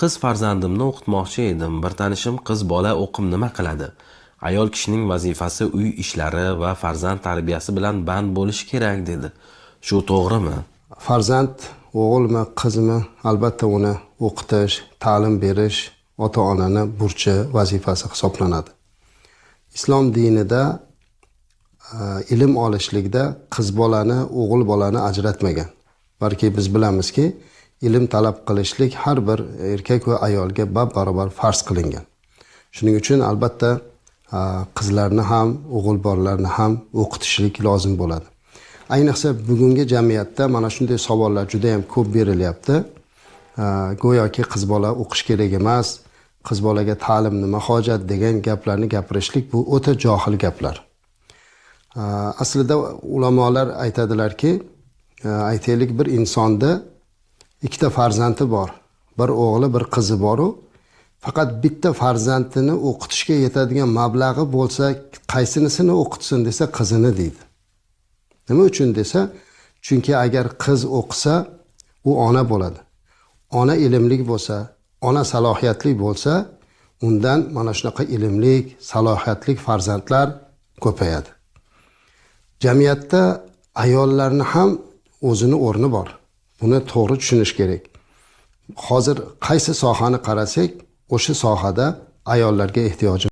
Qiz farzandimni o'qitmoqchi edim. Bir tanishim qiz bola o'qib nima qiladi? Ayol kishining vazifasi uy ishlari va farzand tarbiyasi bilan band bo'lishi kerak dedi. Shu to'g'rimi? Farzand o'g'ilmi, qizmi, albatta uni o'qitish, ta'lim berish ota onani burchi, vazifasi hisoblanadi. Islom dinida ilm olishlikda qiz bolani, o'g'il bolani ajratmagan. Balki biz bilamizki, ilm talab qilishlik har bir erkak va ayolga bab barobar farz qilingan. Shuning uchun albatta qizlarni ham, o'g'il bolalarni ham o'qitishlik lozim bo'ladi. Ayniqsa bugungi jamiyatda mana shunday savollar juda ham ko'p berilyapti. Go'yoki qiz bola o'qish kerak emas, qiz bolaga ta'lim nima hojat degan gaplarni gapirishlik bu o'ta johil gaplar. Aslida ulamolar aytadilarki, aytaylik, bir insonda ikkita farzandi bor. Bir o'g'li, bir qizi boru. Faqat bitta farzandini o'qitishga yetadigan mablag'i bo'lsa, qaysinisini o'qitsin desa, qizini deydi. Nima uchun desa, chunki agar qiz o'qisa, u ona bo'ladi. Ona ilmli bo'lsa, ona salohiyatli bo'lsa, undan mana shunaqa ilmli, salohiyatli farzandlar ko'payadi. Jamiyatda ayollarni ham o'zini o'rni bor. Buni to'g'ri tushunish kerak. Hozir qaysi sohani qarasak, o'sha sohada ayollarga ehtiyojimiz